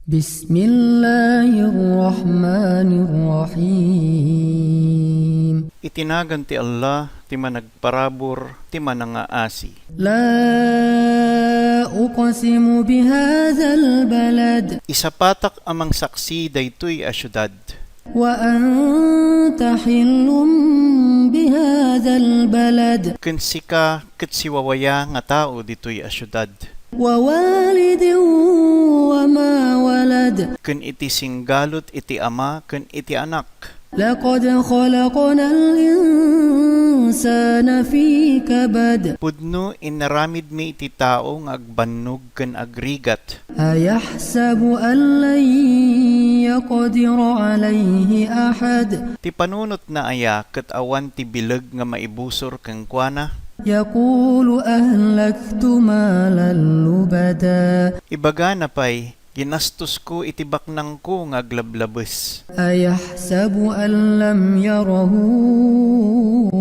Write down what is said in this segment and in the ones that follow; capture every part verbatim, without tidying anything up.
بسم الله الرحمن الرحيم. Iti nagan ti Allah, ti Managparabur, ti Manangaasi. لا أقسم بهذا البلد. Isapatak a mangsaksi daytoy a siudad. وأنت حل بهذا البلد. Ken sika ket siwawaya nga tao ditoy a siudad. ووالد وما ولد. Ken iti singgalut iti ama ken iti anak. لقد خلقنا الإنسان في كبد. Pudno inaramidmi iti tao nga agbannog ken agrigat. أيحسب أن لن يقدر عليه أحد. Ti panunotna aya ket awan ti bileg nga maibusor kenkuana? يقول أهلكت مالا لبدا. Ibagana pay, "Ginastosko iti baknangko nga aglablabes." أيحسب أن لم يره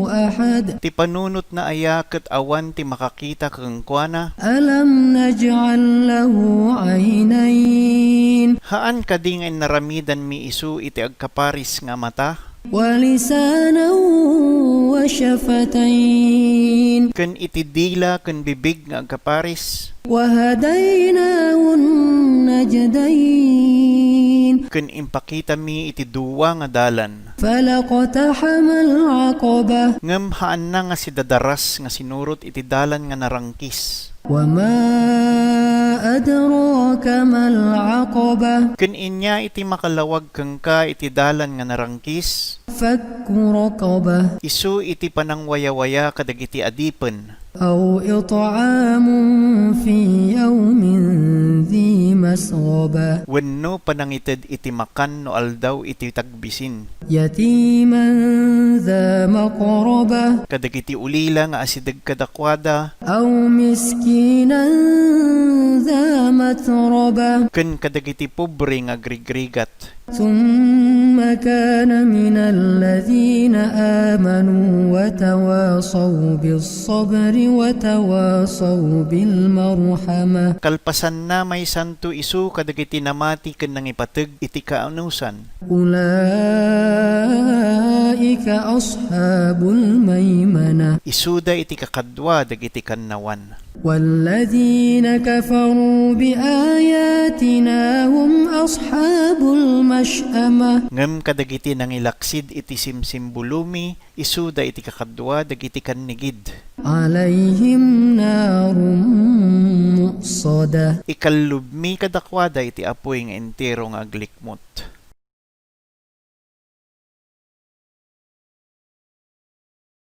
أحد. Ti panunotna aya ket awan ti makakita kenkuana? ألم نجعل له عينين. Haan kadi nga inaramidanmi isu iti agkaparis nga mata? ولسانا وشفتين. Ken iti dila ken bibig nga agkaparis? وهديناه النجدين. Ken impakitami iti dua nga dalan. فلا اقتحم العقبة. Ngem haanna nga sidadaras nga sinurot iti dalan nga narangkis. وما أدراك ما العقبة. Ken ania iti makalawag kenka iti dalan nga narangkis? فك رقبة. Isu iti panangwayawaya kadagiti adipen. أو إطعام في يوم ذي مسغبة. Wenno panangited iti makan no aldaw iti tagbisin. يتيما ذا مقربة. Kadagiti ulila nga asideg kadakuada. أو مسكينا ذا متربة. Ken kadagiti pobre nga agrigrigat. ثم كان من الذين آمنوا وتواصوا بالصبر وتواصوا بالمرحمة. Kalpasanna, maysanto isu kadagiti namati ken nangipateg iti kaanusan. أولئك أصحاب الميمنة. Isuda iti kakadua dagiti kannawan. والذين كفروا بآياتنا هم أصحاب المشأمة. Ngem kadagiti nangilaksid iti simsimbulumi, isuda iti kakadua dagiti kannigid. عليهم نار مؤصدة. Ikallubmi kadakuada iti apuy nga entero nga aglikmut.